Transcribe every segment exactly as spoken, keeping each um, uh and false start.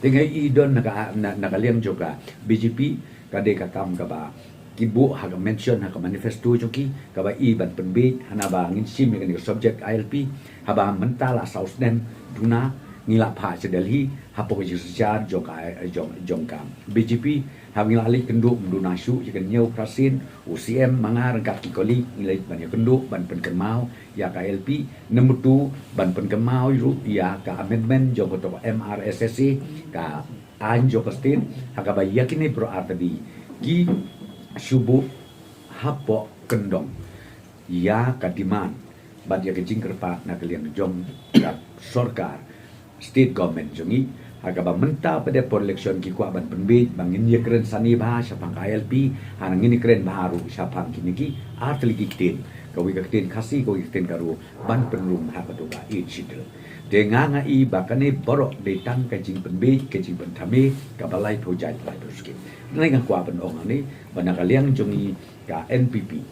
Nga i don na ka, na, na ka liang jong ka B J P, ka dei ka kam kaba ki buh ha ka mention ha ka manifesto jong ki, kaba i ban pynbeit, hana ba ngin shim ïa kane ka subject I L P, haba mynta la saw snem duna, ngi la phah sha Delhi, hapoh ka jingsynshar jong ka, jong, jong ka B J P, haba ngi la leit kynduh ym duna shuh, ïa ka hynñiew phra sien, u C M ma nga ryngkat ki colleague, ngi leit ban ïa kynduh, ban pynkynmaw, ïa ka I L P, number two, ban pynkynmaw ruh ïa ka amendment jong kato ka M R S S A, ka aiñ jong ka state, ha kaba ïa kine baroh artylli, ki shu buh hapoh kyndong ïa ka demand, bad ïa ka jingkyrpad na ka liang jong ka sorkar, state government jong ngi, ha kaba mynta pat dei por election ki kwah ban pynbeit, ba ngin ïa kren sani bha shaphang ka I L P, hana ngin ïa kren bha ruh shaphang kine ki artylli ki ktien, kawei ka ktien Khasi, kawei ka ktien Garo, ban pynrung ha kato ka Eighth Schedule. Te nga nga i ba kane baroh dei tang ka jingpynbeit, ka jingpynthame, kaba laiphew jait, laiphew skhem. Te nga kwah ban ong hangne, ba na ka liang jong ngi ka N P P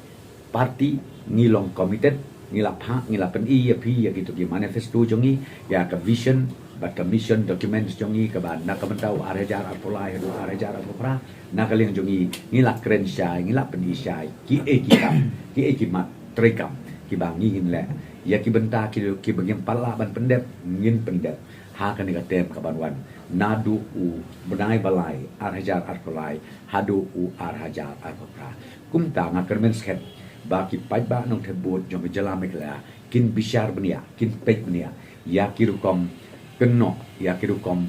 party, ngi long committed, ngi la phah, ngi la pyni ïa phi ïa kito ki manifesto jong ngi, ïa ka vision bad ka mission documents jong ngi, kaba na ka mynta u ar hajar arphew lai haduh ar hajar arphew phra, na ka liang jong ngi, ngi la kren shai, ngi la pyni shai kiei ki kam, kiei ki mat treikam kiba ngi ngin leh, ïa ki bynta ki, kiba ngim pat lah ban pyndep, ngin pyndep ha kane ka term kaban wan, naduh u bnai ba lai ar hajar arphew lai haduh u ar hajar arphew phra. Kumta nga kyrmen skhem ba ki paidbah nongthep vote jong ka jylla Meghalaya kin bishar bniah, kin peit bniah ïa ki rukom kynnoh, ïa ki rukom,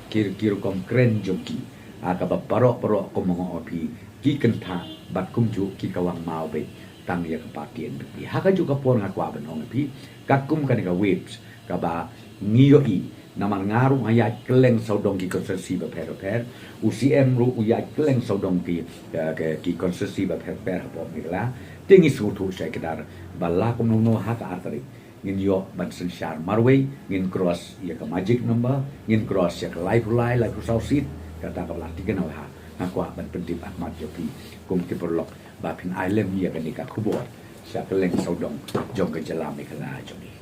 ki, ki rukom kren jong ki, ha kaba baroh baroh, kum nga ong ïa phi, ki kyntha bad kumjuh ki kawang maw beit tang ïa ka party N P P. Ha kajuh ka por nga kwah ban ong ïa phi, katkum kane ka waves kaba ngi ïohi, namar nga ruh nga ïaid kylleng sawdong ki constituency bapher bapher, u C M ruh u ïaid kylleng sawdong ki, eh, ki, ki constituency bapher bapher hapoh Meghalaya. Te ngi sngewthuh shai kdar ba la kumno kumno ha ka ar tarik ngin ïoh ban synshar marwei, ngin cross ïa ka magic number, ngin cross ïa ka laiphew lai, laiphew saw seat, kata kaba la thikna ha. Nga kwah ban pyntip ha khmat jong phi kum ki paralok, ba phin ai lem ïa kane ka khubor sha kylleng sawdong jong ka jylla Meghalaya jong ngi.